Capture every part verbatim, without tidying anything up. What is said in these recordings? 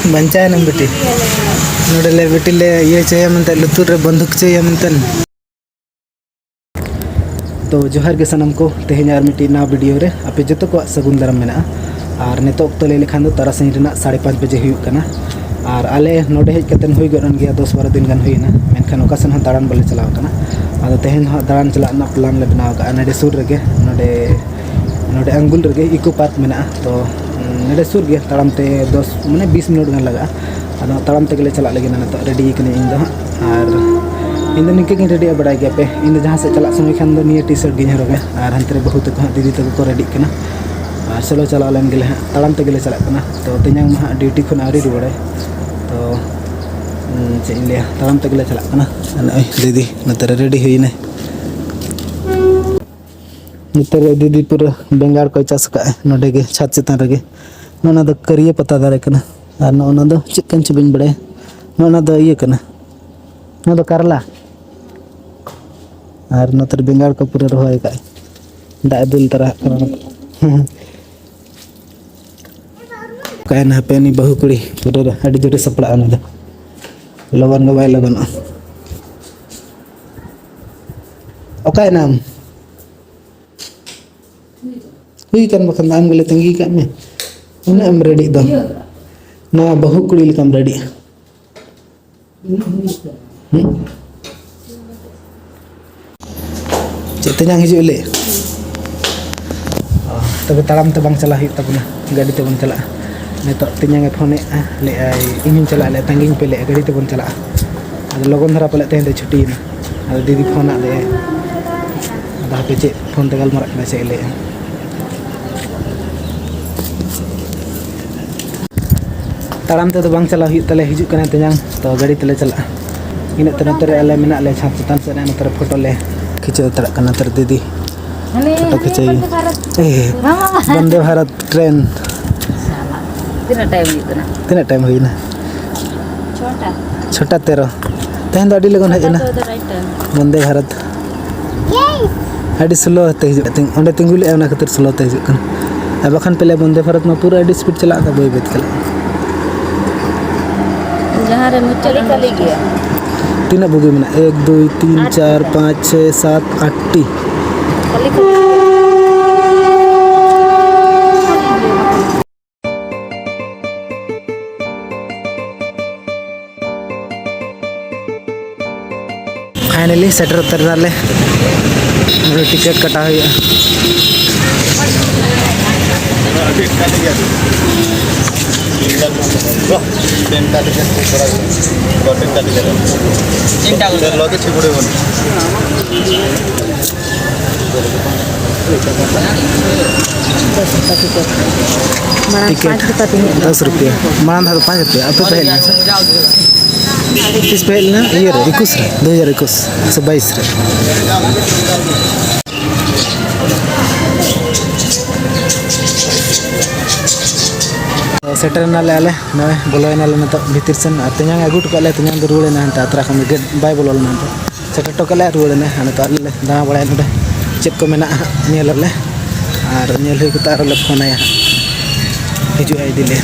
ᱵᱟᱧᱪᱟᱣᱮᱱᱟᱢ ᱵᱤᱴᱤ᱾ ᱱᱚᱰᱮ ᱞᱮ ᱵᱤᱴᱤ ᱞᱮ ᱤᱭᱟᱹ ᱦᱚᱪᱚᱭᱟ ᱢᱮᱱᱛᱮ, ᱞᱩᱛᱩᱨ ᱨᱮ ᱵᱚᱱᱫᱩᱠ ᱦᱚᱪᱚᱭᱟ ᱢᱮᱱᱛᱮ᱾ ᱛᱚ ᱡᱚᱦᱟᱨ ᱜᱮ ᱥᱟᱱᱟᱢ ᱠᱚ, ᱛᱮᱦᱮᱧ ᱟᱨ ᱢᱤᱫᱴᱤᱡ ᱱᱟᱣᱟ ᱵᱷᱤᱰᱤᱭᱳ ᱨᱮ ᱟᱯᱮ ᱡᱚᱛᱚ ᱠᱚᱣᱟᱜ ᱥᱟᱹᱜᱩᱱ ᱫᱟᱨᱟᱢ ᱢᱮᱱᱟᱜᱼᱟ᱾ ᱟᱨ ᱱᱤᱛᱚᱜ ᱚᱠᱛᱚ ᱞᱟᱹᱭ ᱞᱮᱠᱷᱟᱱ ᱫᱚ ᱛᱟᱨᱟᱥᱤᱧ ᱨᱮᱱᱟᱜ ᱥᱟᱲᱮ ᱯᱟᱸᱪ ᱵᱟᱡᱮ ᱦᱩᱭᱩᱜ ᱠᱟᱱᱟ᱾ ᱟᱨ ᱟᱞᱮ ᱱᱚᱰᱮ ᱦᱮᱡ ᱠᱟᱛᱮᱫ ᱦᱩᱭ ᱜᱚᱫ ᱮᱱ ᱜᱮᱭᱟ, ᱫᱚᱥ ᱵᱟᱨᱚ ᱫᱤᱱ ᱜᱟᱱ ᱦᱩᱭᱮᱱᱟ, ᱢᱮᱱᱠᱷᱟᱱ ᱚᱠᱟ ᱥᱮᱱ ᱦᱚᱸ ᱫᱟᱬᱟᱱ ᱵᱟᱞᱮ ᱪᱟᱞᱟᱣ ᱠᱟᱱᱟ᱾ ᱟᱫᱚ ᱛᱮᱦᱮᱧ ᱫᱚ ᱦᱟᱸᱜ ᱫᱟᱬᱟᱱ ᱪᱟᱞᱟᱜ ᱨᱮᱱᱟᱜ ᱯᱞᱟᱱ ᱞᱮ ᱵᱮᱱᱟᱣ ᱠᱟᱜᱼᱟ, ᱱᱚᱰᱮ ᱥᱩᱨ ᱨᱮᱜᱮ, ᱱᱚᱰᱮ ᱱᱚᱰᱮ ᱟᱝᱜᱩᱞ ᱨᱮᱜᱮ ᱤᱠᱳ ᱯᱟᱨᱠ ᱢᱮᱱᱟᱜᱼᱟ᱾ ᱛᱚ ᱱᱚᱰᱮ ᱥᱩᱨ ᱜᱮᱭᱟ, ᱛᱟᱲᱟᱢ ᱛᱮ ᱫᱚᱥ ᱢᱟᱱᱮ ᱵᱤᱥ ᱢᱤᱱᱤᱴ ᱜᱟᱱ ᱞᱟᱜᱟᱜᱼᱟ᱾ ᱟᱫᱚ ᱛᱟᱲᱟᱢ ᱛᱮᱜᱮ ᱞᱮ ᱪᱟᱞᱟᱜ ᱞᱟᱹᱜᱤᱫ ᱱᱤᱛᱚᱜ, ᱨᱮᱰᱤ ᱠᱟᱹᱱᱟᱹᱧ ᱤᱧ ᱫᱚ ᱦᱟᱸᱜ᱾ ᱟᱨ ᱤᱧ ᱫᱚ ᱱᱤᱝᱠᱟᱹ ᱜᱤᱧ ᱨᱮᱰᱤᱜᱼᱟ, ᱵᱟᱰᱟᱭ ᱜᱮᱭᱟ ᱯᱮ, ᱤᱧ ᱫᱚ ᱡᱟᱦᱟᱸ ᱥᱮᱫ ᱪᱟᱞᱟᱜ ᱥᱚᱢᱚᱭ ᱠᱷᱟᱱ ᱫᱚ ᱱᱤᱭᱟᱹ ᱴᱤ ᱥᱟᱨᱴ ᱜᱤᱧ ᱦᱚᱨᱚᱜᱟ᱾ ᱟᱨ ᱦᱟᱱᱛᱮ ᱨᱮ ᱵᱟᱹᱦᱩ ᱛᱟᱠᱚ ᱦᱟᱸᱜ, ᱫᱤᱫᱤ ᱛᱟᱠᱚ ᱠᱚ ᱨᱮᱰᱤᱜ ᱠᱟᱱᱟ᱾ ᱟᱨ ᱪᱚᱞᱚ ᱪᱟᱞᱟᱣ ᱞᱮᱱ ᱜᱮᱞᱮ ᱦᱟᱸᱜ, ᱛᱟᱲᱟᱢ ᱛᱮᱜᱮ ᱞᱮ ᱪᱟᱞᱟᱜ ᱠᱟᱱᱟ᱾ ᱛᱚ ᱛᱮᱧᱟᱝ ᱢᱟ ᱦᱟᱸᱜ ᱰᱤᱭᱩᱴᱤ ᱠᱷᱚᱱ ᱟᱹᱣᱨᱤ ᱨᱩᱣᱟᱹᱲᱟᱭ᱾ ᱛᱚ ᱩᱸ, ᱪᱮᱫ ᱤᱧ ᱞᱟᱹᱭᱟ, ᱛᱟᱲᱟᱢ ᱛᱮᱜᱮ ᱞᱮ ᱪᱟᱞᱟᱜ ᱠᱟᱱᱟ᱾ ᱟᱨ ᱱᱚᱜᱼᱚᱭ ᱫᱤᱫᱤ ᱱᱚᱛᱮ ᱨᱮ ᱨᱮᱰᱤ ᱦᱩᱭᱱᱟᱭ᱾ ᱱᱚᱛᱮ ᱨᱮ ᱫᱤᱫᱤ ᱯᱩᱨᱟᱹ ᱵᱮᱸᱜᱟᱲ ᱠᱚᱭ ᱪᱟᱥ ᱟᱠᱟᱫᱼᱟ ᱱᱚᱰᱮ ᱜᱮ, ᱪᱷᱟᱫᱽ ᱪᱮᱛᱟᱱ ᱨᱮᱜᱮ᱾ ᱱᱚᱜᱼᱚ ᱱᱚᱣᱟ ᱫᱚ ᱠᱟᱹᱨᱤᱭᱟᱹ ᱯᱟᱛᱟ ᱫᱟᱨᱮ ᱠᱟᱱᱟ᱾ ᱟᱨ ᱱᱚᱜᱼᱚ ᱱᱚᱣᱟ ᱫᱚ ᱪᱮᱫ ᱠᱟᱱ ᱪᱚ ᱵᱟᱹᱧ ᱵᱟᱲᱟᱭᱟ᱾ ᱱᱚᱜᱼᱚ ᱱᱚᱣᱟ ᱫᱚ ᱤᱭᱟᱹ ᱠᱟᱱᱟ, ᱱᱚᱣᱟ ᱫᱚ ᱠᱟᱨᱞᱟ᱾ ᱟᱨ ᱱᱚᱛᱮ ᱨᱮ ᱵᱮᱸᱜᱟᱲ ᱠᱚ ᱯᱩᱨᱟᱹ ᱨᱚᱦᱚᱭ ᱟᱠᱟᱫᱼᱟ, ᱫᱟᱜ ᱮ ᱫᱩᱞ ᱛᱟᱨᱟ ᱟᱜ ᱠᱟᱱᱟ᱾ ᱚᱠᱟᱭᱮᱱᱟ ᱦᱟᱯᱮ ᱩᱱᱤ ᱵᱟᱹᱦᱩ ᱠᱩᱲᱤ? ᱯᱩᱨᱟᱹ ᱟᱹᱰᱤ ᱡᱳᱨᱮ ᱥᱟᱯᱲᱟᱜᱼᱟ ᱩᱱᱤ ᱫᱚ, ᱞᱚᱜᱚᱱ ᱜᱮ ᱵᱟᱭ ᱞᱚᱜᱚᱱᱚᱜᱼᱟ᱾ ᱚᱠᱟᱭᱮᱱᱟᱢ? ᱦᱩᱭ ᱠᱟᱱ ᱵᱟᱠᱷᱟᱱ ᱫᱚ ᱟᱢ ᱜᱮᱞᱮ ᱛᱟᱺᱜᱤ ᱠᱟᱜ ᱢᱮ᱾ ᱩᱱᱟᱹᱜ ᱮᱢ ᱨᱮᱰᱤᱜ ᱫᱚ᱾ ᱱᱚᱣᱟ ᱵᱟᱹᱦᱩ ᱠᱩᱲᱤ ᱞᱮᱠᱟᱢ ᱨᱮᱰᱤᱜᱼᱟ᱾ ᱦᱩᱸ? ᱪᱮᱫ ᱛᱮᱧᱟᱝ ᱦᱤᱡᱩᱜ ᱞᱟᱹᱭ? ᱚ, ᱛᱚᱵᱮ ᱛᱟᱲᱟᱢ ᱛᱮ ᱵᱟᱝ ᱪᱟᱞᱟᱜ ᱦᱩᱭᱩᱜ ᱛᱟᱵᱚᱱᱟ, ᱜᱟᱹᱰᱤ ᱛᱮᱵᱚᱱ ᱪᱟᱞᱟᱜᱼᱟ᱾ ᱱᱤᱛᱚᱜ ᱛᱮᱧᱟᱝ ᱮ ᱯᱷᱳᱱᱮᱫᱼᱟ, ᱞᱟᱹᱭᱮᱫᱼᱟᱭ ᱤᱧ ᱦᱚᱧ ᱪᱟᱞᱟᱜ, ᱞᱟᱹᱭ ᱛᱟᱺᱜᱤᱧ ᱯᱮ, ᱞᱟᱹᱭᱮᱫᱼᱟ ᱜᱟᱹᱰᱤ ᱛᱮᱵᱚᱱ ᱪᱟᱞᱟᱜᱼᱟ᱾ ᱟᱫᱚ ᱞᱚᱜᱚᱱ ᱫᱷᱟᱨᱟ ᱯᱟᱞᱮᱫ ᱛᱮᱦᱮᱧ ᱫᱚ ᱪᱷᱩᱴᱤᱭᱮᱱᱟ᱾ ᱟᱫᱚ ᱫᱤᱫᱤ ᱯᱷᱳᱱ ᱟᱫ ᱞᱮᱭᱟᱭ᱾ ᱟᱫᱚ ᱦᱟᱯᱮ ᱪᱮᱫ ᱯᱷᱳᱱ ᱛᱮ ᱜᱟᱞᱢᱟᱨᱟᱜ ᱠᱟᱱᱟ, ᱪᱮᱫ ᱮ ᱞᱟᱹᱭᱮᱫᱼᱟ᱾ ᱛᱟᱲᱟᱢ ᱛᱮᱫᱚ ᱵᱟᱝ ᱪᱟᱞᱟᱣ ᱦᱩᱭᱩᱜ ᱛᱟᱞᱮᱭᱟ, ᱦᱤᱡᱩᱜ ᱠᱟᱱᱟ ᱛᱮᱧᱟᱝ, ᱛᱚ ᱜᱟᱹᱰᱤ ᱛᱮᱞᱮ ᱪᱟᱞᱟᱜᱼᱟ᱾ ᱤᱱᱟᱹᱜ ᱛᱮ ᱱᱚᱛᱮ ᱨᱮ ᱟᱞᱮ ᱢᱮᱱᱟᱜ ᱞᱮᱭᱟ ᱪᱷᱟᱫᱽ ᱪᱮᱛᱟᱱ ᱥᱮᱫ ᱨᱮ, ᱱᱚᱛᱮ ᱨᱮ ᱯᱷᱳᱴᱳ ᱞᱮ ᱠᱷᱤᱪᱟᱹᱣ ᱦᱟᱛᱟᱲᱟᱜ ᱠᱟᱱᱟ᱾ ᱱᱚᱛᱮ ᱨᱮ ᱫᱤᱫᱤ ᱦᱟᱱᱮ, ᱯᱷᱳᱴᱳ ᱦᱟᱱᱮ ᱠᱷᱤᱪᱟᱹᱣ᱾ ᱵᱚᱱᱫᱮ ᱵᱷᱟᱨᱚᱛ᱾ ᱮ, ᱵᱟᱝ, ᱵᱟᱝ, ᱵᱟᱝ᱾ ᱵᱚᱱᱫᱮ ᱵᱷᱟᱨᱚᱛ ᱴᱨᱮᱱ᱾ ᱛᱤᱱᱟᱹᱜ ᱴᱟᱭᱤᱢ ᱦᱩᱭᱩᱜ ᱠᱟᱱᱟ? ᱛᱤᱱᱟᱹᱜ ᱴᱟᱭᱤᱢ ᱦᱩᱭᱱᱟ? ᱪᱷᱚᱴᱟ᱾ ᱪᱷᱚᱴᱟ ᱛᱮᱨᱚ᱾ ᱛᱮᱦᱮᱧ ᱫᱚ ᱟᱹᱰᱤ ᱞᱚᱜᱚᱱ ᱦᱮᱡ ᱪᱷᱚᱴᱟ ᱮᱱᱟ᱾ ᱛᱮᱨᱚ ᱫᱚ right time᱾ ᱵᱚᱱᱫᱮ ᱵᱷᱟᱨᱚᱛ᱾ ᱟᱹᱰᱤ slow ᱛᱮ ᱦᱤᱡᱩᱜ ᱠᱟᱱᱟ᱾ ᱚᱸᱰᱮ ᱛᱤᱸᱜᱩ ᱞᱮᱫᱼᱟ, ᱚᱱᱟ ᱠᱷᱟᱹᱛᱤᱨ slow ᱛᱮ ᱦᱤᱡᱩᱜ ᱠᱟᱱᱟ᱾ ᱟᱨ ᱵᱟᱠᱷᱟᱱ ᱯᱮ ᱞᱟᱹᱭᱟ ᱵᱚᱱᱫᱮ ᱵᱷᱟᱨᱚᱛ ᱢᱟ ᱯᱩᱨᱟᱹ ᱟᱹᱰᱤ speed ᱪᱟᱞᱟᱜ ᱠᱟᱱᱟ, ᱵᱟᱹᱭ ᱵᱟᱹᱭ ᱛᱮ ᱪᱟᱞᱟᱜ ᱠᱟᱱᱟ᱾ ᱡᱟᱦᱟᱸ ᱨᱮ ᱢᱩᱪᱟᱹᱫ ᱠᱷᱟᱹᱞᱤ ᱠᱷᱟᱹᱞᱤ ᱜᱮᱭᱟ᱾ ᱛᱤᱱᱟᱹᱜ ᱵᱩᱜᱤ ᱢᱮᱱᱟᱜᱼᱟ? ᱮᱠ, ᱫᱩᱭ, ᱛᱤᱱ, ᱟᱴ ᱪᱟᱨ, ᱴᱤ᱾ ᱯᱟᱸᱪ, ᱪᱷᱚᱭ, ᱥᱟᱛ, ᱟᱴ ᱴᱤ᱾ ᱠᱷᱟᱹᱞᱤ ᱠᱷᱟᱹᱞᱤ᱾ ᱯᱷᱟᱭᱱᱟᱞᱤ ᱥᱮᱴᱮᱨ ᱩᱛᱟᱹᱨ ᱮᱱᱟᱞᱮ᱾ ᱱᱚᱰᱮ ᱴᱤᱠᱤᱴ ᱠᱟᱴᱟᱣ ᱦᱩᱭᱩᱜᱼᱟ᱾ ᱢᱟᱲᱟᱝ ᱴᱤᱠᱤᱴ ᱯᱟᱸᱪ ᱨᱩᱯᱤᱭᱟ ᱛᱟᱦᱮᱸ ᱠᱟᱱᱟ᱾ ᱫᱚᱥ ᱨᱩᱯᱤᱭᱟ᱾ ᱢᱟᱲᱟᱝ ᱫᱷᱟᱣ ᱫᱚ ᱯᱟᱸᱪ ᱨᱩᱯᱤᱭᱟ᱾ ᱟᱯᱮ ᱯᱮ ᱦᱮᱡ ᱞᱮᱱᱟ ᱥᱮ? ᱛᱤᱥ ᱯᱮ ᱦᱮᱡ ᱞᱮᱱᱟ? ᱤᱭᱟᱹ ᱨᱮ, ᱮᱠᱩᱥ ᱨᱮ, ᱫᱩ ᱦᱟᱡᱟᱨ ᱮᱠᱩᱥ ᱥᱮ ᱵᱟᱭᱤᱥ ᱨᱮ᱾ ᱥᱮᱴᱮᱨ ᱮᱱᱟᱞᱮ ᱟᱞᱮ, ᱱᱚᱜᱼᱚᱭ ᱵᱚᱞᱚᱭᱮᱱᱟᱞᱮ ᱱᱤᱛᱚᱜ ᱵᱷᱤᱛᱤᱨ ᱥᱮᱱ᱾ ᱟᱨ ᱛᱮᱧᱟᱝ ᱮ ᱟᱹᱜᱩ ᱦᱚᱴᱚ ᱠᱟᱜ ᱞᱮᱭᱟ, ᱛᱮᱧᱟᱝ ᱫᱚ ᱨᱩᱣᱟᱹᱲ ᱮᱱᱟ ᱦᱟᱱᱛᱮ ᱟᱛᱨᱟ ᱠᱷᱚᱱ ᱜᱮ, ᱜᱮᱴ ᱵᱟᱭ ᱵᱚᱞᱚ ᱞᱮᱱᱟ ᱦᱟᱱᱛᱮ᱾ ᱥᱮᱴᱮᱨ ᱦᱚᱴᱚ ᱠᱟᱜ ᱞᱮᱭᱟ, ᱨᱩᱣᱟᱹᱲ ᱮᱱᱟ᱾ ᱟᱨ ᱱᱤᱛᱚᱜ ᱟᱞᱮ ᱞᱮ ᱫᱟᱬᱟ ᱵᱟᱲᱟᱭᱟ ᱱᱚᱰᱮ, ᱪᱮᱫ ᱠᱚ ᱢᱮᱱᱟᱜᱼᱟ ᱦᱟᱸᱜ ᱧᱮᱞ ᱟᱞᱮ᱾ ᱟᱨ ᱧᱮᱞ ᱦᱩᱭ ᱠᱟᱛᱮ ᱟᱨᱚ ᱞᱮ ᱯᱷᱳᱱ ᱟᱭᱟ ᱦᱟᱸᱜ, ᱦᱤᱡᱩᱜᱼᱟᱭ ᱤᱫᱤ ᱞᱮ᱾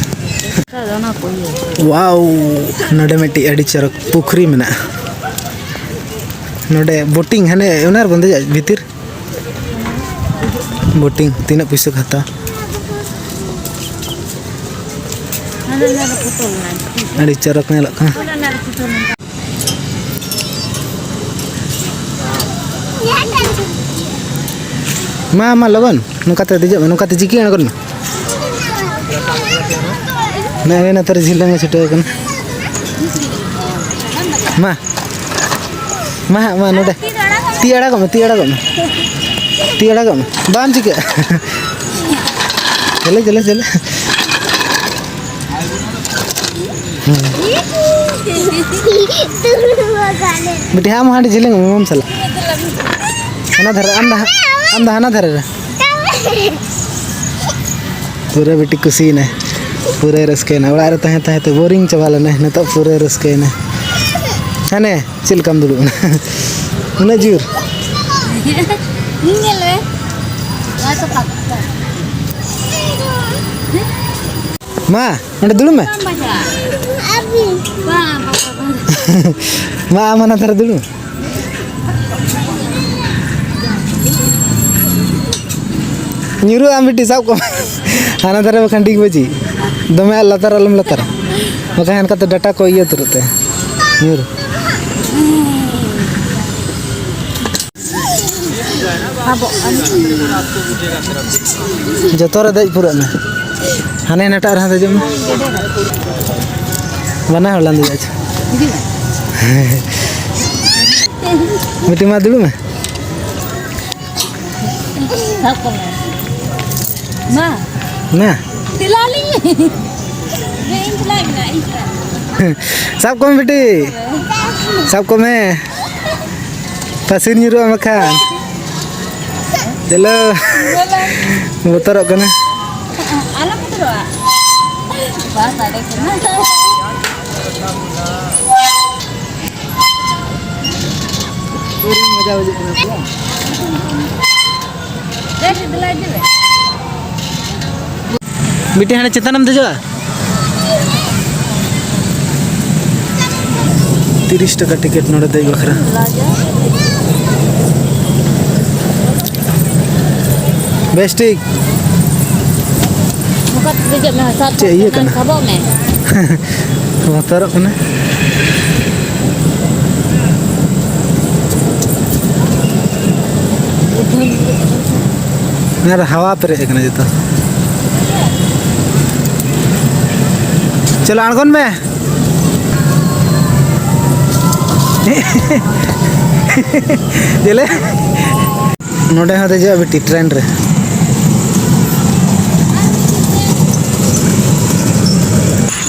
ᱚᱱᱟ ᱠᱚ ᱤᱭᱟᱹ᱾ ᱣᱟᱣ, ᱱᱚᱰᱮ ᱢᱤᱫᱴᱤᱡ ᱟᱹᱰᱤ ᱪᱚᱨᱚᱠ ᱯᱩᱠᱷᱨᱤ ᱢᱮᱱᱟᱜᱼᱟ᱾ ᱱᱚᱰᱮ ᱵᱳᱴᱤᱝ, ᱦᱟᱱᱮ ᱚᱱᱟ ᱨᱮᱵᱚᱱ ᱫᱮᱡᱚᱜᱼᱟ ᱵᱷᱤᱛᱤᱨ? ᱵᱳᱴᱤᱝ, ᱛᱤᱱᱟᱹᱜ ᱯᱩᱭᱥᱟᱹ ᱠᱚ ᱦᱟᱛᱟᱣᱟ? ᱦᱟᱱᱟ ᱱᱟᱣᱟ ᱯᱷᱳᱴᱳ ᱢᱮᱱᱟᱜᱼᱟ᱾ ᱟᱹᱰᱤ ᱪᱚᱨᱚᱠ ᱧᱮᱞᱚᱜ ᱠᱟᱱᱟ᱾ ᱦᱟᱱᱟ ᱱᱟᱣᱟ ᱯᱷᱳᱴᱳ ᱢᱮᱱᱟᱜᱼᱟ᱾ ᱢᱟ, ᱢᱟ, ᱞᱚᱜᱚᱱ, ᱱᱚᱝᱠᱟᱛᱮ ᱫᱮᱡᱚᱜ ᱢᱮ, ᱱᱚᱝᱠᱟᱛᱮ ᱪᱤᱠᱤ ᱟᱬᱜᱚᱱ ᱢᱮ᱾ ᱱᱚᱜᱼᱚᱭ ᱱᱚᱛᱮ ᱨᱮ ᱡᱷᱤᱞᱟᱹᱝ ᱮ ᱪᱷᱩᱴᱟᱹᱣ ᱠᱟᱱᱟ᱾ ᱢᱟ᱾ ᱢᱟ ᱦᱟᱸᱜ, ᱢᱟ ᱱᱚᱰᱮ᱾ ᱛᱤ ᱟᱲᱟᱜᱚᱜ ᱢᱮ, ᱛᱤ ᱟᱲᱟᱜᱚᱜ ᱢᱮ᱾ ᱛᱤ ᱟᱲᱟᱜᱚᱜ ᱢᱮ᱾ ᱵᱟᱢ ᱪᱤᱠᱟᱹᱜᱼᱟ᱾ ᱪᱚᱞᱮ, ᱪᱚᱞᱮ, ᱪᱚᱞᱮ᱾ ᱦᱩᱸ᱾ ᱵᱤᱴᱤ, ᱟᱢ ᱦᱚᱸ ᱦᱟᱸᱰᱮ ᱡᱷᱤᱞᱟᱹᱝ ᱢᱮ, ᱢᱟᱢ ᱥᱟᱞᱟᱜ᱾ ᱦᱟᱱᱟ ᱫᱷᱟᱨᱮ, ᱟᱢ ᱫᱚ ᱦᱟ-, ᱟᱢ ᱫᱚ ᱦᱟᱱᱟ ᱫᱷᱟᱨᱮ ᱨᱮ᱾ ᱯᱩᱨᱟᱹ ᱵᱤᱴᱤ ᱠᱩᱥᱤᱭᱮᱱᱟᱭ, ᱯᱩᱨᱟᱹᱭ ᱨᱟᱹᱥᱠᱟᱹᱭᱮᱱᱟ᱾ ᱚᱲᱟᱜ ᱨᱮ ᱛᱟᱦᱮᱸ ᱛᱟᱦᱮᱸ ᱛᱮ ᱵᱳᱨᱤᱝ ᱪᱟᱵᱟ ᱞᱮᱱᱟᱭ, ᱱᱤᱛᱚᱜ ᱯᱩᱨᱟᱹᱭ ᱨᱟᱹᱥᱠᱟᱹᱭᱮᱱᱟ᱾ ᱦᱟᱱᱮ ᱪᱮᱫ ᱞᱮᱠᱟᱢ ᱫᱩᱲᱩᱵ ᱮᱱᱟ? ᱩᱱᱟᱹᱜ ᱡᱳᱨ᱾ ᱤᱧ ᱧᱮᱞ ᱢᱮ᱾ ᱱᱚᱣᱟ ᱛᱚ ᱯᱟᱠᱟ᱾ ᱢᱟ, ᱚᱸᱰᱮ ᱫᱩᱲᱩᱵ ᱢᱮ᱾ ᱢᱟ, ᱟᱢ ᱦᱟᱱᱟ ᱫᱷᱟᱨᱮ ᱫᱩᱲᱩᱵ ᱢᱮ᱾ ᱧᱩᱨᱩᱜ ᱟᱢ ᱵᱤᱴᱤ, ᱥᱟᱵ ᱠᱚᱢ᱾ ᱦᱟᱱᱟ ᱫᱷᱟᱨᱮ ᱵᱟᱠᱷᱟᱱ ᱰᱤᱜᱽ ᱵᱟᱹᱡᱤ᱾ ᱫᱚᱢᱮ ᱟᱨ ᱞᱟᱛᱟᱨ ᱟᱞᱚᱢ ᱞᱟᱛᱟᱨᱟ, ᱵᱟᱠᱷᱟᱱ ᱦᱟᱱᱠᱟᱛᱮ ᱰᱟᱴᱟ ᱠᱚ ᱤᱭᱟᱹ ᱩᱛᱟᱹᱨᱚᱜ ᱛᱟᱭᱟ᱾ ᱧᱩᱨ᱾ ᱡᱚᱛᱚ ᱨᱮ ᱫᱮᱡ ᱯᱩᱨᱟᱹᱜ ᱢᱮ᱾ ᱦᱟᱱᱮ ᱦᱟᱱᱟᱴᱟᱜ ᱨᱮᱦᱚᱸ ᱫᱮᱡᱚᱜ ᱢᱮ᱾ ᱵᱟᱱᱟ ᱦᱚᱲ ᱞᱟᱝ ᱫᱮᱡᱚᱜᱼᱟ, ᱟᱪᱪᱷᱟ᱾ ᱢᱤᱫᱴᱤᱡ ᱢᱟ ᱫᱩᱲᱩᱵ ᱢᱮ᱾ ᱥᱟᱵ ᱠᱚᱢᱮ᱾ ᱢᱟ᱾ ᱢᱟ᱾ ᱛᱮᱞᱟ ᱞᱤᱧ᱾ ᱤᱧ ᱛᱮᱞᱟ ᱢᱮᱱᱟᱜ, ᱤᱧ ᱛᱮᱞᱟ᱾ ᱥᱟᱵ ᱠᱚᱢ ᱵᱤᱴᱤ᱾ ᱥᱟᱵ ᱠᱚᱢᱮ᱾ ᱯᱟᱹᱥᱤᱨ ᱧᱩᱨᱩᱜᱼᱟ ᱵᱟᱠᱷᱟᱱ᱾ ᱪᱚᱞᱚ᱾ ᱵᱚᱛᱚᱨᱚᱜ ᱠᱟᱱᱟ᱾ ᱟᱞᱚᱢ ᱵᱚᱛᱚᱨᱚᱜᱼᱟ᱾ ᱵᱟᱥ ᱟᱞᱮ ᱠᱟᱱᱟ᱾ ᱯᱩᱨᱟᱹ ᱢᱚᱡᱟ ᱵᱩᱡᱷᱟᱹᱜ ᱠᱟᱱᱟ ᱯᱩᱨᱟᱹ᱾ ᱵᱤᱴᱤ, ᱦᱟᱸᱰᱮ ᱪᱮᱛᱟᱱᱮᱢ ᱫᱮᱡᱚᱜᱼᱟ? ᱛᱤᱨᱤᱥ ᱴᱟᱠᱟ ᱴᱤᱠᱤᱴ ᱱᱚᱰᱮ ᱫᱮᱡ ᱵᱟᱠᱷᱨᱟ᱾ ᱵᱮᱥ ᱴᱷᱤᱠ᱾ ᱱᱚᱝᱠᱟ ᱛᱮ ᱫᱮᱡᱚᱜ ᱢᱮ, ᱥᱟᱵ ᱪᱮᱫ ᱤᱭᱟᱹ ᱠᱟᱱᱟ? ᱥᱟᱵᱚᱜ ᱢᱮ᱾ ᱵᱚᱛᱚᱨᱚᱜ ᱠᱟᱱᱟ᱾ ᱚᱱᱟ ᱨᱮ ᱦᱟᱣᱟ ᱯᱮᱨᱮᱡ ᱟᱠᱟᱱᱟ ᱡᱚᱛᱚ᱾ ᱪᱚᱞᱚ ᱟᱬᱜᱚᱱ ᱢᱮ᱾ ᱪᱮᱞᱮ? ᱱᱚᱰᱮ ᱦᱚᱸ ᱫᱮᱡᱚᱜᱼᱟ ᱵᱤᱴᱤ ᱴᱨᱮᱱ ᱨᱮ᱾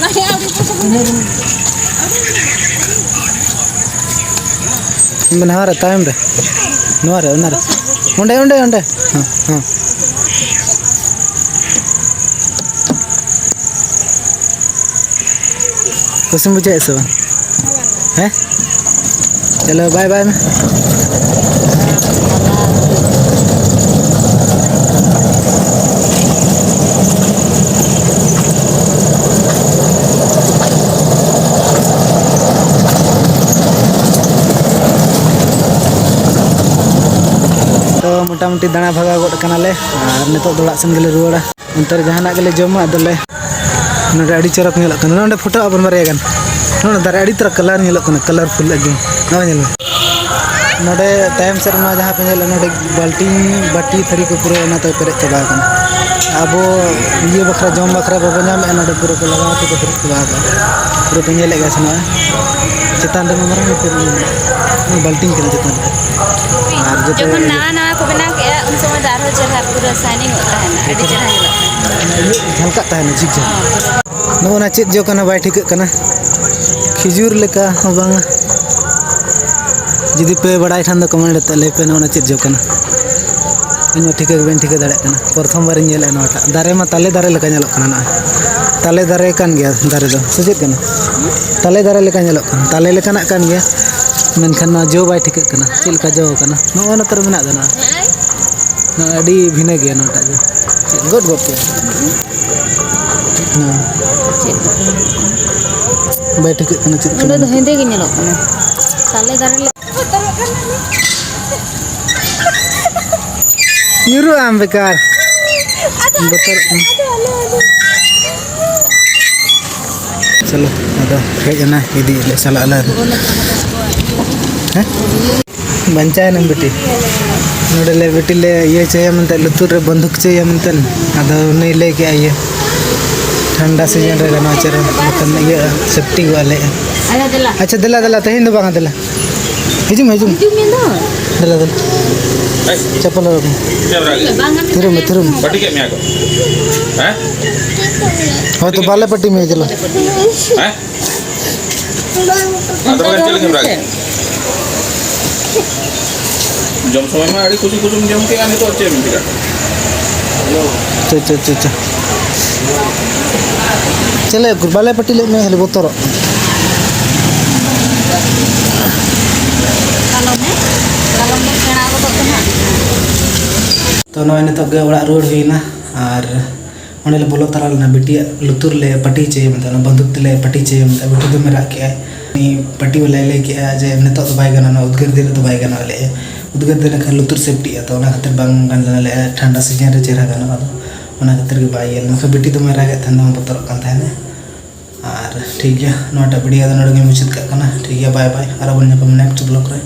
ᱱᱚᱣᱟ ᱨᱮ ᱛᱟᱭᱚᱢ ᱨᱮ, ᱱᱚᱣᱟ ᱨᱮ, ᱚᱱᱟ ᱨᱮ, ᱚᱸᱰᱮ, ᱚᱸᱰᱮ, ᱚᱸᱰᱮ᱾ ᱦᱮᱸ, ᱦᱮᱸ᱾ ᱠᱩᱥᱤᱢ ᱵᱩᱡᱷᱟᱹᱣᱮᱫ ᱥᱮ ᱵᱟᱝ? ᱦᱮᱸ? ᱪᱚᱞᱚ, ᱵᱟᱭ ᱵᱟᱭ ᱢᱮ᱾ ᱢᱚᱴᱟᱢᱩᱴᱤ ᱫᱟᱬᱟ ᱵᱷᱟᱜᱟᱣ ᱜᱚᱫ ᱠᱟᱱᱟᱞᱮ ᱟᱨ ᱱᱤᱛᱚᱜ ᱫᱚ ᱚᱲᱟᱜ ᱥᱮᱱ ᱜᱮᱞᱮ ᱨᱩᱣᱟᱹᱲᱟ᱾ ᱚᱱᱛᱮ ᱨᱮ ᱡᱟᱦᱟᱱᱟᱜ ᱜᱮᱞᱮ ᱡᱚᱢᱟ, ᱟᱫᱚᱞᱮ ᱱᱚᱰᱮ ᱟᱹᱰᱤ ᱪᱚᱨᱚᱠ ᱧᱮᱞᱚᱜ ᱠᱟᱱᱟ᱾ ᱱᱚᱰᱮ ᱯᱷᱳᱴᱳ ᱟᱵᱚᱱ ᱵᱟᱨᱭᱟ ᱜᱟᱱ᱾ ᱱᱚᱰᱮ ᱫᱟᱨᱮ ᱟᱹᱰᱤ ᱛᱟᱨᱟ ᱠᱟᱞᱟᱨ ᱧᱮᱞᱚᱜ ᱠᱟᱱᱟ, ᱠᱟᱞᱟᱨᱯᱷᱩᱞ ᱮᱠᱫᱚᱢ᱾ ᱱᱚᱜᱼᱚᱭ ᱧᱮᱞ ᱢᱮ, ᱱᱚᱰᱮ ᱛᱟᱭᱚᱢ ᱥᱮᱫ ᱨᱮ ᱱᱚᱣᱟ ᱡᱟᱦᱟᱸ ᱯᱮ ᱧᱮᱞᱮᱫ, ᱱᱚᱰᱮ ᱵᱟᱹᱞᱴᱤᱱ, ᱵᱟᱹᱴᱤ, ᱛᱷᱟᱹᱨᱤ ᱠᱚ ᱯᱩᱨᱟᱹ ᱚᱱᱟ ᱛᱮ ᱯᱮᱨᱮᱡ ᱪᱟᱵᱟ ᱟᱠᱟᱱᱟ᱾ ᱟᱵᱚ ᱤᱭᱟᱹ ᱵᱟᱠᱷᱨᱟ, ᱡᱚᱢ ᱵᱟᱠᱷᱨᱟ ᱵᱟᱵᱚ ᱧᱟᱢᱮᱫᱼᱟ, ᱱᱚᱰᱮ ᱯᱩᱨᱟᱹ ᱠᱚ ᱞᱟᱜᱟᱣ ᱠᱟᱛᱮ ᱠᱚ ᱯᱮᱨᱮᱡ ᱪᱟᱵᱟ ᱟᱠᱟᱱᱟ᱾ ᱯᱩᱨᱟᱹ ᱯᱮ ᱧᱮᱞᱮᱫ ᱜᱮᱭᱟ ᱥᱮ ᱱᱚᱜᱼᱚᱭ ᱪᱮᱛᱟᱱ ᱨᱮ ᱢᱟᱨᱟᱝ ᱩᱛᱟᱹᱨ ᱵᱟᱹᱞᱴᱤᱱ ᱠᱟᱱᱟ ᱪᱮᱛᱟᱱ ᱨᱮ᱾ ᱟᱨ ᱡᱚᱛᱚ ᱡᱚᱠᱷᱚᱱ ᱱᱟᱣᱟ ᱱᱟᱣᱟ ᱠᱚ ᱵᱮᱱᱟᱣ ᱠᱮᱫᱼᱟ, ᱩᱱ ᱥᱚᱢᱚᱭ ᱫᱚ ᱟᱨᱦᱚᱸ ᱪᱮᱦᱨᱟ ᱯᱩᱨᱟᱹ ᱥᱟᱭᱱᱤᱝ ᱚᱜ ᱛᱟᱦᱮᱱᱟ, ᱟᱹᱰᱤ ᱪᱮᱦᱨᱟ ᱧᱮᱞᱚᱜ ᱛᱟᱦᱮᱱᱟ᱾ ᱡᱷᱟᱞᱠᱟᱜ ᱛᱟᱦᱮᱱᱟ ᱡᱷᱤᱠ ᱡᱷᱟᱠ᱾ ᱱᱚᱜᱼᱚ ᱱᱟ ᱪᱮᱫ ᱡᱚ ᱠᱟᱱᱟ ᱵᱟᱭ ᱴᱷᱤᱠᱟᱹᱜ ᱠᱟᱱᱟ, ᱠᱷᱤᱡᱩᱨ ᱞᱮᱠᱟ ᱦᱚᱸ ᱵᱟᱝᱟ᱾ ᱡᱩᱫᱤ ᱯᱮ ᱵᱟᱲᱟᱭ ᱠᱷᱟᱱ ᱫᱚ ᱠᱚᱢᱮᱱᱴ ᱠᱟᱛᱮ ᱞᱟᱹᱭ ᱯᱮ, ᱱᱚᱜᱼᱚ ᱱᱟ ᱪᱮᱫ ᱡᱚ ᱠᱟᱱᱟ᱾ ᱤᱧ ᱦᱚᱸ ᱴᱷᱤᱠᱟᱹ ᱜᱮ ᱵᱟᱹᱧ ᱴᱷᱤᱠᱟᱹ ᱫᱟᱲᱮᱭᱟᱜ ᱠᱟᱱᱟ, ᱯᱨᱚᱛᱷᱚᱢ ᱵᱟᱨᱤᱧ ᱧᱮᱞᱮᱫᱼᱟ ᱱᱚᱣᱟᱴᱟᱜ᱾ ᱫᱟᱨᱮ ᱢᱟ ᱛᱟᱞᱮ ᱫᱟᱨᱮ ᱞᱮᱠᱟ ᱧᱮᱞᱚᱜ ᱠᱟᱱᱟ, ᱱᱚᱜᱼᱚᱭ ᱛᱟᱞᱮ ᱫᱟᱨᱮ ᱠᱟᱱ ᱜᱮᱭᱟ ᱫᱟᱨᱮ ᱫᱚ, ᱥᱮ ᱪᱮᱫ ᱠᱟᱱᱟ? ᱛᱟᱞᱮ ᱫᱟᱨᱮ ᱞᱮᱠᱟ ᱧᱮᱞᱚᱜ ᱠᱟᱱᱟ, ᱛᱟᱞᱮ ᱞᱮᱠᱟᱱᱟᱜ ᱠᱟᱱ ᱜᱮᱭᱟ, ᱢᱮᱱᱠᱷᱟᱱ ᱱᱚᱣᱟ ᱡᱚ ᱵᱟᱭ ᱴᱷᱤᱠᱟᱹᱜ ᱠᱟᱱᱟ, ᱪᱮᱫ ᱞᱮᱠᱟ ᱡᱚ ᱠᱟᱱᱟ᱾ ᱱᱚᱜᱼᱚ ᱱᱚᱛᱮ ᱨᱮ ᱢᱮᱱᱟᱜ ᱫᱚ ᱱᱚᱜᱼᱚᱭ, ᱱᱚᱣᱟ ᱟᱹᱰᱤ ᱵᱷᱤᱱᱟᱹ ᱜᱮᱭᱟ ᱱᱚᱣᱟᱴᱟᱜ ᱫᱚ, ᱪᱮᱫ ᱜᱚᱫ ᱜᱚᱫ ᱠᱚ᱾ ᱦᱮᱸ᱾ ᱪᱮᱫ? ᱵᱟᱭ ᱴᱷᱤᱠᱟᱹᱜ ᱠᱟᱱᱟ ᱪᱮᱫ ᱱᱚᱰᱮ ᱠᱟᱱᱟ᱾ ᱫᱚ ᱦᱮᱸᱫᱮ ᱜᱮ ᱧᱮᱞᱚᱜ ᱠᱟᱱᱟ᱾ ᱛᱟᱞᱮ ᱫᱟᱨᱮ ᱞᱮ- ᱧᱩᱨᱩᱜ ᱟᱢ ᱵᱮᱠᱟᱨ᱾ ᱵᱚᱛᱚᱨᱚᱜ ᱠᱟᱱᱟ᱾ ᱪᱚᱞᱚ, ᱟᱫᱚ ᱦᱮᱡ ᱮᱱᱟ, ᱤᱫᱤᱭᱮᱫ ᱞᱮ, ᱪᱟᱞᱟᱜ ᱟᱞᱮ ᱟᱫᱚ᱾ ᱦᱮᱸ? ᱵᱟᱧᱪᱟᱣ ᱮᱱᱟᱢ ᱵᱤᱴᱤ᱾ ᱱᱚᱰᱮ ᱞᱮ ᱵᱤᱴᱤ ᱞᱮ ᱤᱭᱟᱹ ᱦᱚᱪᱚᱭᱟ ᱢᱮᱱᱛᱮ, ᱞᱩᱛᱩᱨ ᱨᱮ ᱵᱚᱱᱫᱩᱠ ᱦᱚᱪᱚᱭᱟ ᱢᱮᱱᱛᱮ᱾ ᱟᱫᱚ ᱱᱩᱭ ᱞᱟᱹᱭ ᱠᱮᱜᱼᱟ ᱤᱭᱟᱹ, ᱴᱷᱟᱱᱰᱟ ᱥᱤᱡᱤᱱ ᱨᱮ ᱜᱟᱱᱚᱜᱼᱟ ᱪᱮᱫ ᱦᱚᱸ, ᱵᱟᱠᱷᱟᱱ ᱤᱭᱟᱹᱜᱼᱟ, ᱥᱮᱯᱴᱤ ᱠᱚᱜᱼᱟ ᱞᱮ᱾ ᱟᱪᱪᱷᱟ, ᱫᱮᱞᱟ᱾ ᱟᱪᱪᱷᱟ, ᱫᱮᱞᱟ, ᱫᱮᱞᱟ, ᱛᱮᱦᱮᱧ ᱫᱚ ᱵᱟᱝᱟ, ᱫᱮᱞᱟ᱾ ᱦᱤᱡᱩᱜ ᱢᱮ, ᱦᱤᱡᱩᱜ ᱢᱮ᱾ ᱦᱤᱡᱩᱜ ᱢᱮ ᱫᱚ᱾ ᱫᱮᱞᱟ, ᱫᱮᱞᱟ᱾ ᱪᱟᱯᱚᱞ ᱦᱚᱨᱚᱜ ᱢᱮ᱾ ᱪᱮᱫ ᱮᱢ ᱨᱟᱜ ᱮᱫᱟ? ᱵᱟᱝ ᱜᱟᱱᱚᱜ ᱛᱷᱤᱨᱚᱜ ᱢᱮ, ᱠᱟᱱᱟ᱾ ᱛᱷᱤᱨᱚᱜ ᱢᱮ᱾ ᱯᱟᱹᱴᱤ ᱠᱮᱫ ᱢᱮᱭᱟ ᱠᱚ? ᱦᱮᱸ? ᱦᱳᱭᱛᱚ ᱵᱟᱞᱮ ᱯᱟᱹᱴᱤ ᱢᱮᱭᱟ, ᱪᱚᱞᱚ᱾ ᱦᱮᱸ? ᱟᱫᱚ ᱵᱟᱠᱷᱟᱱ ᱪᱮᱫ ᱞᱟᱹᱜᱤᱫ ᱮᱢ ᱨᱟᱜ ᱮᱫᱟ? ᱡᱚᱢ ᱥᱚᱢᱚᱭ ᱢᱟ ᱟᱹᱰᱤ ᱠᱩᱥᱤ ᱠᱩᱥᱤᱢ ᱡᱚᱢ ᱠᱮᱫᱼᱟ, ᱱᱤᱛᱚᱜ ᱪᱮᱫ ᱮᱢ ᱪᱤᱠᱟᱹ? ᱪᱚ, ᱪᱚ, ᱪᱚ, ᱪᱚ᱾ ᱪᱮᱫ ᱞᱮ ᱵᱟᱞᱮ ᱯᱟᱹᱴᱤ ᱞᱮᱫ ᱢᱮᱭᱟ, ᱠᱷᱟᱹᱞᱤ ᱵᱚᱛᱚᱨᱚᱜ᱾ ᱠᱟᱞᱚᱢ ᱦᱮᱸ? ᱠᱟᱞᱚᱢ ᱫᱚ ᱥᱮᱬᱟ ᱜᱚᱫᱚᱜ ᱠᱟᱱᱟ᱾ ᱛᱚ, ᱱᱚᱜᱼᱚᱭ ᱱᱤᱛᱚᱜ ᱜᱮ ᱚᱲᱟᱜ ᱨᱩᱣᱟᱹᱲ ᱦᱩᱭᱱᱟ ᱟᱨ ᱚᱸᱰᱮ ᱞᱮ ᱵᱚᱞᱚ ᱛᱟᱨᱟ ᱞᱮᱱᱟ᱾ ᱵᱤᱴᱤᱭᱟᱜ ᱞᱩᱛᱩᱨ ᱞᱮ ᱯᱟᱹᱴᱤ ᱦᱚᱪᱚᱭᱟ ᱢᱮᱱᱛᱮ, ᱚᱱᱟ ᱵᱚᱱᱫᱩᱠ ᱛᱮᱞᱮ ᱯᱟᱹᱴᱤ ᱦᱚᱪᱚᱭᱟ ᱢᱮᱱᱛᱮ᱾ ᱵᱤᱴᱤ ᱫᱚᱢᱮ ᱨᱟᱜ ᱠᱮᱜᱼᱟᱭ᱾ ᱩᱱᱤ ᱯᱟᱹᱴᱤ ᱵᱟᱞᱟᱭ ᱞᱟᱹᱭ ᱠᱮᱜᱼᱟ ᱡᱮ, "ᱱᱤᱛᱚᱜ ᱫᱚ ᱵᱟᱭ ᱜᱟᱱᱚᱜᱼᱟ, ᱱᱚᱣᱟ ᱩᱫᱽᱜᱟᱹᱨ ᱫᱤᱱ ᱨᱮᱫᱚ ᱵᱟᱭ ᱜᱟᱱᱚᱜᱼᱟ," ᱞᱟᱹᱭᱮᱜᱼᱟᱭ᱾ ᱩᱫᱽᱜᱟᱹᱨ ᱫᱤᱱ ᱠᱷᱟᱱ ᱞᱩᱛᱩᱨ ᱥᱮᱯᱴᱤᱜᱼᱟ, ᱛᱚ ᱚᱱᱟ ᱠᱷᱟᱹᱛᱤᱨ ᱵᱟᱝ ᱜᱟᱱ ᱞᱮᱱᱟ, ᱞᱟᱹᱭᱟ ᱴᱷᱟᱱᱰᱟ ᱥᱤᱡᱤᱱ ᱨᱮ ᱪᱮᱦᱨᱟ ᱜᱟᱱᱚᱜᱼᱟ᱾ ᱟᱫᱚ ᱚᱱᱟ ᱠᱷᱟᱹᱛᱤᱨ ᱜᱮ ᱵᱟᱭ ᱤᱭᱟᱹ ᱞᱮᱱᱟ᱾ ᱵᱟᱠᱷᱟᱱ ᱵᱤᱴᱤ ᱫᱚᱢᱮ ᱨᱟᱜᱮᱫ ᱛᱟᱦᱮᱱᱟ, ᱵᱚᱛᱚᱨᱚᱜ ᱠᱟᱱ ᱛᱟᱦᱮᱱᱟ᱾ ᱟᱨ ᱴᱷᱤᱠ ᱜᱮᱭᱟ, ᱱᱚᱣᱟᱴᱟᱜ ᱵᱷᱤᱰᱤᱭᱳ ᱫᱚ ᱱᱚᱰᱮ ᱜᱮᱧ ᱢᱩᱪᱟᱹᱫ ᱠᱟᱜ ᱠᱟᱱᱟ᱾ ᱴᱷᱤᱠ ᱜᱮᱭᱟ, ᱵᱟᱭ ᱵᱟᱭ, ᱟᱨᱚ ᱵᱚᱱ ᱧᱟᱯᱟᱢᱟ ᱱᱮᱠᱥᱴ ᱵᱞᱚᱜ ᱨᱮ᱾